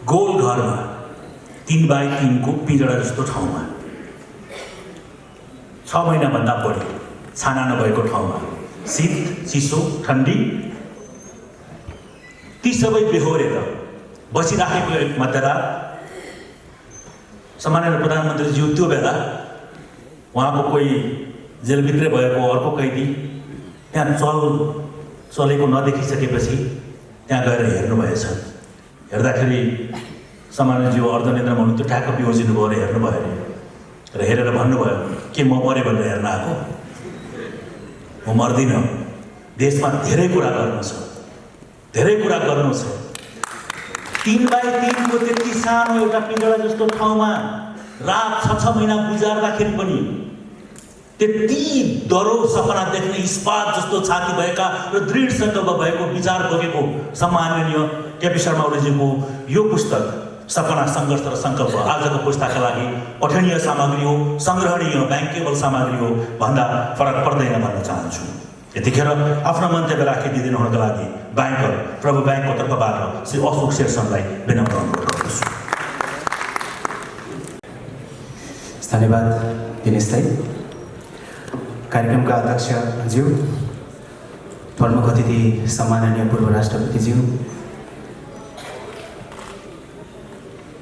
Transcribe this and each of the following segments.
Goal घरमा 3x3 को पिंजडा जस्तो ठाउँमा 6 महिनाभन्दा बढी छाना नभएको ठाउँमा शीत चिसो ठण्डी ती सबै बेहोरेर बसिराखेको एक मध्यरात सम्माननीय प्रधानमन्त्रीज्यू त्यो बेला उहाँको कोही जेलभित्रै भएको अर्को कैदी त्यहाँ चलेको नदेखिसकेपछि त्यहाँ गएर हेर्नुभएछ। हेर्दाखेरि सम्माननीयज्यू अर्धनिद्रामा हुनुहुन्थ्यो, ठ्याक्क बिहोजिनु भयो र हेर्नुभयो अरे र हेरेर भन्नुभयो के म मरे भनेर हेर्न आएको? म मर्दिनँ, देशमा धेरै कुरा गर्नु छ, धेरै कुरा गर्नु छ। 3x3 को त्यति सानो एउटा पिंजडा जस्तो ठाउँमा रात 6 महिना गुजार्दाखेरि पनि त्यति डरो सपना देख्ने इस्पात जस्तो छाती भएका र दृढ संकल्प भएको विचार बोकेको सम्माननीय केपी शर्मा ओलीजीको यो पुस्तक सपना संघर्ष र संकल्प आजको पुस्ताका लागि पठनीय सामग्री हो, संग्रहणीय ब्याङ्केबल सामग्री हो भन्दा फरक पर्दैन भन्न चाहन्छु। यतिखेर आफ्नो मन्तव्य राखिदिनु हुनका लागि ब्याङ्कर प्रभु ब्याङ्कको तर्फबाट श्री अशोक शेरसनलाई विनम्र अनुरोध गर्दछु। धन्यवाद दिनेश दाइ। कार्यक्रमका अध्यक्षज्यू, प्रमुख अतिथि सम्माननीय पूर्व राष्ट्रपतिज्यू,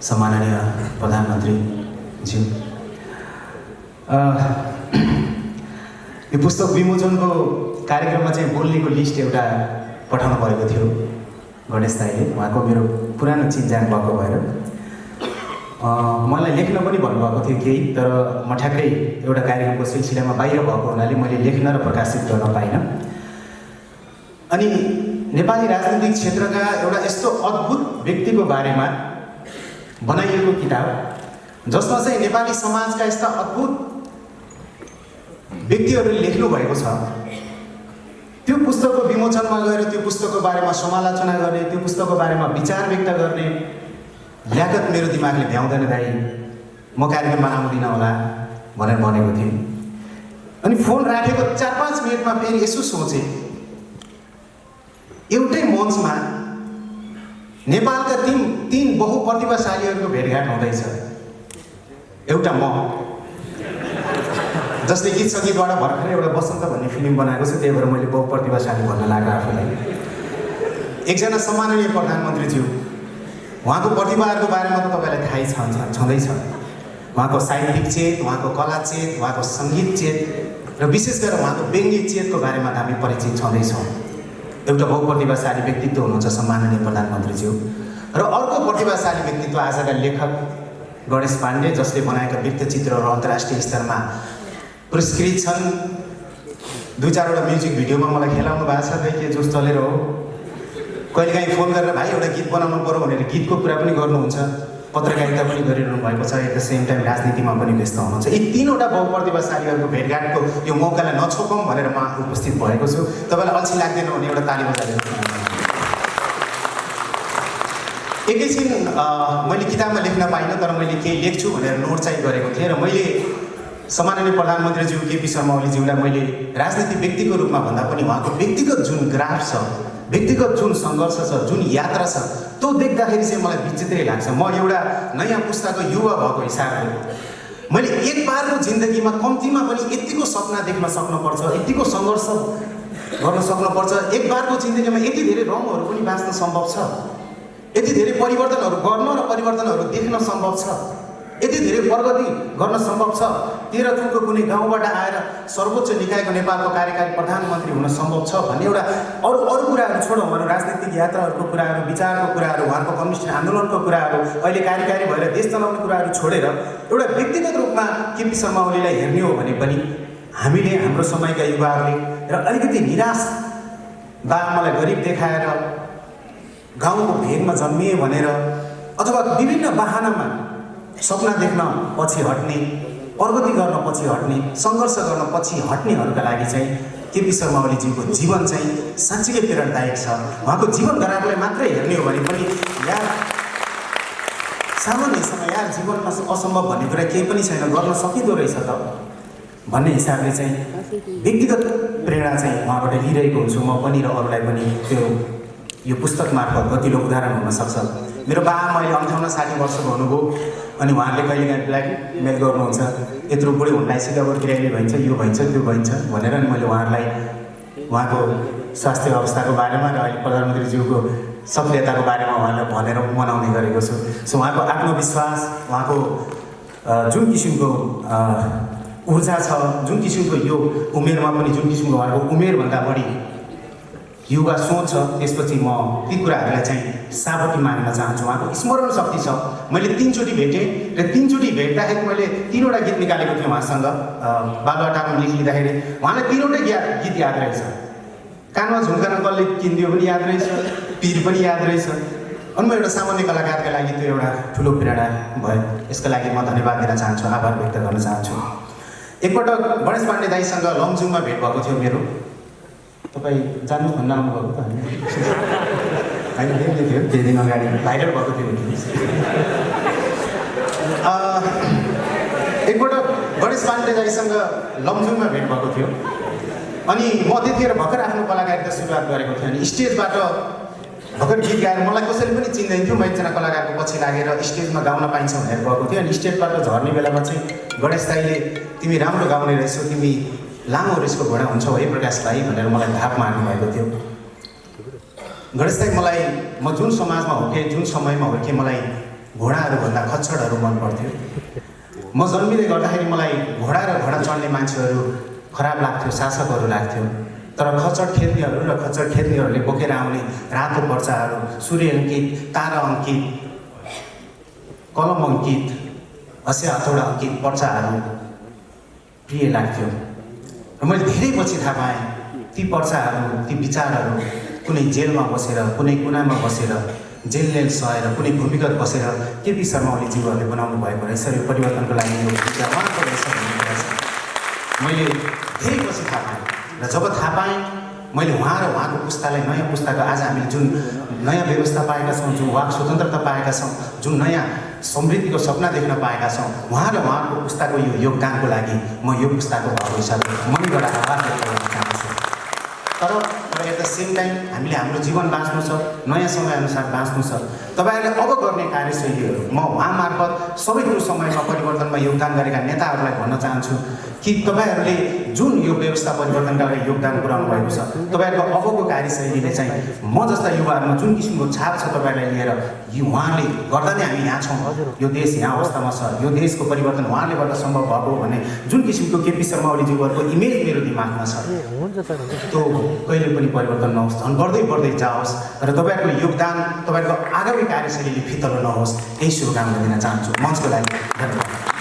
सम्माननीय प्रधानमन्त्रीज्यू, यो पुस्तक विमोचनको कार्यक्रममा चाहिँ बोल्नेको लिस्ट एउटा पठाउनु भएको थियो गणेश दाइले। उहाँको मेरो पुरानो चिनजान भएको भएर मलाई लेख्न पनि भन्नुभएको थियो केही, तर म ठ्याक्कै एउटा कार्यक्रमको सिलसिलामा बाहिर भएको हुनाले मैले लेख्न र प्रकाशित गर्न पाइनँ। अनि नेपाली राजनीतिक क्षेत्रका एउटा यस्तो अद्भुत व्यक्तिको बारेमा बनाइएको किताब जसमा चाहिँ नेपाली समाजका यस्ता अद्भुत व्यक्तिहरूले लेख्नु भएको छ, त्यो पुस्तकको विमोचनमा गएर त्यो पुस्तकको बारेमा समालोचना गर्ने, त्यो पुस्तकको बारेमा विचार व्यक्त गर्ने ल्याकत मेरो दिमागले भ्याउँदैन दाइ, म कार्यक्रममा आउँदिनँ होला भनेर भनेको थिएँ। अनि फोन राखेको 4-5 मिनटमा फेरि यसो सोचेँ, एउटै मञ्चमा नेपालका तीन बहुप्रतिभाशालीहरूको भेटघाट हुँदैछ। एउटा म जसले गीत सङ्गीतबाट भर्खरै एउटा बसन्त भन्ने फिल्म बनाएको छु, त्यही भएर मैले बहुप्रतिभाशाली भन्न लाग्यो आफूलाई। एकजना सम्माननीय प्रधानमन्त्रीज्यू, उहाँको प्रतिभाहरूको बारेमा त तपाईँलाई थाहै छँदैछ। उहाँको साहित्यिक चेत, उहाँको कला चेत, उहाँको सङ्गीत चेत र विशेष गरेर उहाँको व्यङ्ग्य चेतको बारेमा त हामी परिचित छँदैछौँ। एउटा बहुप्रतिभाशाली व्यक्तित्व हुनुहुन्छ सम्माननीय प्रधानमन्त्रीज्यू। र अर्को प्रतिभाशाली व्यक्तित्व आजका लेखक गणेश पाण्डे, जसले बनाएका वृत्तचित्रहरू अन्तर्राष्ट्रिय स्तरमा पुरस्कृत छन्। 2-4वटा म्युजिक भिडियोमा मलाई खेलाउनु भएको छ, के जोस चलेर हो। कहिलेकाहीँ फोन गरेर भाइ एउटा गीत बनाउनु पर्यो भनेर गीतको कुरा पनि गर्नुहुन्छ, पत्रकारिता पनि गरिरहनु भएको छ, एट द सेम टाइम राजनीतिमा पनि व्यस्त हुनुहुन्छ। यी 3वटा बहुप्रतिभाशालीहरूको भेटघाटको यो मौकालाई नछोपौँ भनेर म उपस्थित भएको छु। तपाईँलाई अल्छी लाग्दैन भने एउटा ताली बजाइदिनु। एकैछिन मैले किताबमा लेख्न पाइनँ, तर मैले केही लेख्छु भनेर नोट चाहिँ गरेको थिएँ र मैले सम्माननीय प्रधानमन्त्रीज्यू केपी शर्मा ओलीज्यूलाई मैले राजनीतिक व्यक्तिको रूपमा भन्दा पनि उहाँको व्यक्तिगत जुन ग्राफ छ, व्यक्तिगत जुन सङ्घर्ष छ, जुन यात्रा छ, त्यो देख्दाखेरि चाहिँ मलाई विचित्रै लाग्छ। म एउटा नयाँ पुस्ताको युवा भएको हिसाबले मैले एक बारको जिन्दगीमा कम्तीमा पनि यतिको सपना देख्न सक्नुपर्छ, यतिको सङ्घर्ष गर्न सक्नुपर्छ। एक बारको जिन्दगीमा यति धेरै रङहरू पनि बाँच्न सम्भव छ, यति धेरै परिवर्तनहरू गर्न र परिवर्तनहरू देख्न सम्भव छ, यति धेरै प्रगति गर्न सम्भव छ। तेह्रथुमको कुनै गाउँबाट आएर सर्वोच्च निकायको नेपालको कार्यकारी प्रधानमन्त्री हुन सम्भव छ भन्ने एउटा अरू कुराहरू छोडौँ, अरू राजनीतिक यात्राहरूको कुराहरू, विचारको कुराहरू, उहाँको कम्युनिस्ट आन्दोलनको कुराहरू, अहिले कार्यकारी भएर देश चलाउने कुराहरू छोडेर एउटा व्यक्तिगत रूपमा केपी शर्मा ओलीलाई हेर्ने हो भने पनि हामीले हाम्रो समयका युवाहरूले र अलिकति निराश बाआमालाई गरिब देखाएर गाउँको भेगमा जन्मिए भनेर अथवा विभिन्न बाहनामा सपना देख्न पछि हट्ने, प्रगति गर्न पछि हट्ने, सङ्घर्ष गर्न पछि हट्नेहरूका लागि चाहिँ केपी शर्मा ओलीजीको जीवन चाहिँ साँच्चीकै प्रेरणादायक छ। उहाँको जीवन गराएकोलाई मात्रै हेर्ने हो भने पनि यार सामान्य समय यार जीवनमा असम्भव भन्ने कुरा केही पनि छैन, गर्न सकिँदो रहेछ त भन्ने हिसाबले चाहिँ व्यक्तिगत प्रेरणा चाहिँ उहाँबाट लिइरहेको हुन्छु म पनि र अरूलाई पनि। त्यो यो पुस्तक मार्फत गतिलो उदाहरण हुन सक्छ। मेरो बा मैले 58-60 वर्षको हुनुभयो अनि उहाँहरूले कहिलेकाहीँ ब्ल्याकमेल गर्नुहुन्छ, यत्रो बुढी हुन लागिसक्यो, अब बिरामी भइन्छ, यो भइन्छ, त्यो भइन्छ भनेर अनि मैले उहाँहरूलाई उहाँको स्वास्थ्य अवस्थाको बारेमा र अहिले प्रधानमन्त्रीज्यूको सक्रियताको बारेमा उहाँलाई भनेर मनाउने गरेको छु। सो उहाँको आत्मविश्वास, उहाँको जुन किसिमको ऊर्जा छ, जुन किसिमको यो उमेरमा पनि जुन किसिमको उहाँको उमेरभन्दा बढी युवा सोच छ, त्यसपछि म ती कुराहरूलाई चाहिँ साबती माग्न चाहन्छु। उहाँको स्मरण शक्ति छ। मैले 3 चोटि भेटेँ र 3 चोटि भेट्दाखेरि मैले 3वटा गीत निकालेको थिएँ उहाँसँग। बालुवाटारमा लेखिँदाखेरि उहाँलाई 3वटै गीत याद रहेछ। कानमा झुम्का कसले किनिदियो पनि याद रहेछ, पिर पनि याद रहेछ। अनि म एउटा सामान्य कलाकारका लागि त्यो एउटा ठुलो प्रेरणा भयो। यसका लागि म धन्यवाद दिन चाहन्छु, आभार व्यक्त गर्न चाहन्छु। एकपटक गणेश पाण्डे दाईसँग लमजुङमा भेट भएको थियो मेरो। तपाईँ जानु भन्न आउनुभएको त होइन? देख्दै थियो केही दिन अगाडि भाइरल भएको थियो। एकपटक गणेश पाण्डे दाईसँग लमजुङमा भेट भएको थियो अनि म त्यतिखेर भर्खर आफ्नो कलाकारिता सुरुवात गरेको थिएँ। अनि स्टेजबाट भर्खर गीत गाएर मलाई कसैले पनि चिन्दैन थियो। म एकजना कलाकारको पछि लागेर स्टेजमा गाउन पाइन्छ भनेर गएको थिएँ। अनि स्टेजबाट झर्ने बेलामा चाहिँ गणेश दाईले तिमी राम्रो गाउने रहेछौ, तिमी लामो रेसको घोडा हुन्छौ है प्रकाश भाइ भनेर मलाई धाप मार्नु भएको थियो। गणेश दाई मलाई, म जुन समाजमा हुर्केँ, जुन समयमा हुर्केँ, मलाई घोडाहरूभन्दा खच्चडहरू मन पर्थ्यो। म जन्मिँदै गर्दाखेरि मलाई घोडा र घोडा चढ्ने मान्छेहरू खराब लाग्थ्यो, शासकहरू लाग्थ्यो। तर खच्चड खेल्नेहरू र खच्चड खेल्नेहरूले बोकेर आउने रातो पर्चाहरू, सूर्य अङ्कित, तारा अङ्कित, कलम अङ्कित, हँसे हथौडा अङ्कित पर्चाहरू प्रिय लाग्थ्यो। र मैले धेरै पछि थाहा पाएँ ती पर्चाहरू, ती विचारहरू कुनै जेलमा बसेर, कुनै कुनामा बसेर, जेल सहेर, कुनै भूमिगत बसेर केपी शर्मा ओलीज्यूहरूले बनाउनु भएको रहेछ। यो परिवर्तनको लागि यो उहाँको रहेछ भन्ने कुरा छ। मैले धेरै पछि थाहा पाएँ र जब थाहा पाएँ मैले उहाँ र उहाँको पुस्तालाई, नयाँ पुस्ताको आज हामीले जुन नयाँ व्यवस्था पाएका छौँ, जुन वाक स्वतन्त्रता पाएका छौँ, जुन नयाँ समृद्धिको सपना देख्न पाएका छौँ, उहाँ र उहाँको पुस्ताको यो योगदानको लागि म यो पुस्ताको भाव हिसाबले मनबाट आभार व्यक्त गर्न चाहन्छु। तर एट द सेम टाइम हामीले हाम्रो जीवन बाँच्नु छ, नयाँ समयअनुसार बाँच्नु छ। तपाईँहरूले अब गर्ने कार्यशैलीहरू म उहाँ मार्फत सबै कुरो समयमा परिवर्तनमा योगदान गरेका नेताहरूलाई भन्न चाहन्छु कि तपाईँहरूले जुन यो व्यवस्था परिवर्तनका लागि योगदान पुर्याउनु भएको छ, तपाईँहरूको अबको कार्यशैलीले चाहिँ म जस्ता युवाहरूमा जुन किसिमको छाप छ तपाईँलाई लिएर उहाँले गर्दा नै हामी यहाँ छौँ, यो देश यहाँ अवस्थामा छ, यो देशको परिवर्तन उहाँले गर्दा सम्भव भएको भन्ने जुन किसिमको केपी शर्मा ओलीज्यूहरूको इमेज मेरो दिमागमा छ, त्यो कहिले पनि परिवर्तन नहोस्, झन् बढ्दै बढ्दै जाओस् र तपाईँहरूको योगदान, तपाईँहरूको आगामी कार्यशैलीले फितलो नहोस्, यही शुभकामना दिन चाहन्छु। मञ्चको लागि धन्यवाद।